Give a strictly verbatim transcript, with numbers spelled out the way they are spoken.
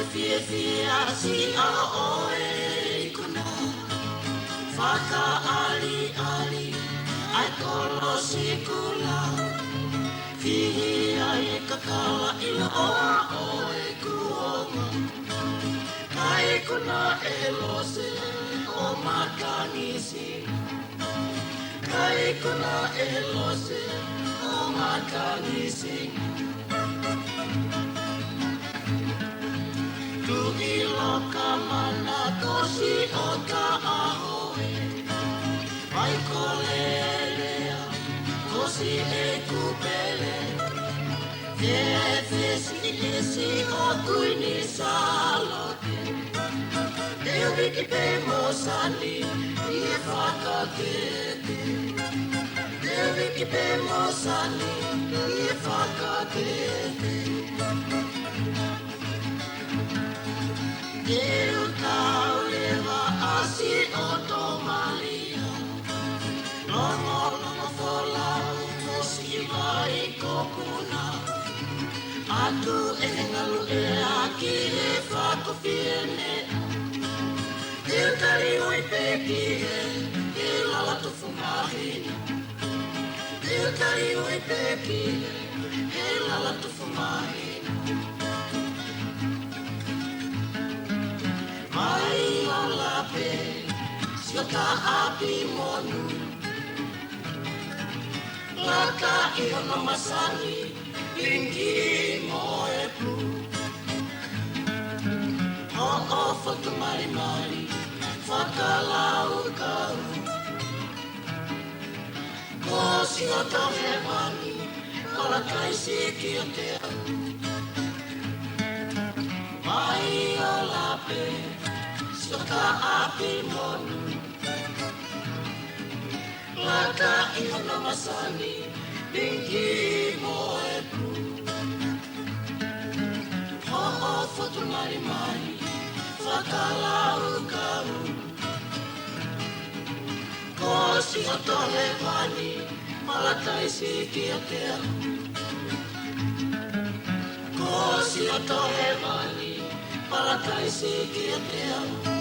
Fiefia siʻa ʻo e ikuna, fakaʻaliʻali ʻa e kolosi kula. Fihi ai e kakala ʻiloa ʻo e kuonga. Ka ikuna ʻe Lose ʻo Makangisinga. Ka ikuna ʻe Lose ʻo Makangisinga. Tuʻi Lokamana, Kosi ʻo Kaʻahoe. Vai Kolelea, Kosi ʻe Kupele. Fefesi ʻi ʻEsi ʻo Kuini Sālote. Te u viki pē mo Sani ʻi he fakatete. Te u viki pē mo Sani ʻi he fakatete. Te u tau leva ʻa Siʻotomalia. Longolongo folau mo Sivai Kokuna. Atu e ngalu e aki e fakafiene. Te u tali ui pē ki he, he lala tufu mahina. Te u tali ui pē ki he, he lala tufu mahina. Mai ola pē, Siʻotoʻa ʻApimonu. Laka ʻi hono masani, pinki mo e pū. Hoʻo fotu malimali, fakalaukau. Ko Siʻotoʻa Hēvani, palataisi kiate au. Mai ola pē, Siʻotoʻa ʻApimonu. Laka ʻi hono masani, pinki mo e pū. Hoʻo fotu malimali, fakalaukau. Ko Siʻotoʻa Hēvani, palataisi kiate au. Ko Siʻotoʻa Hēvani, palataisi kiate au.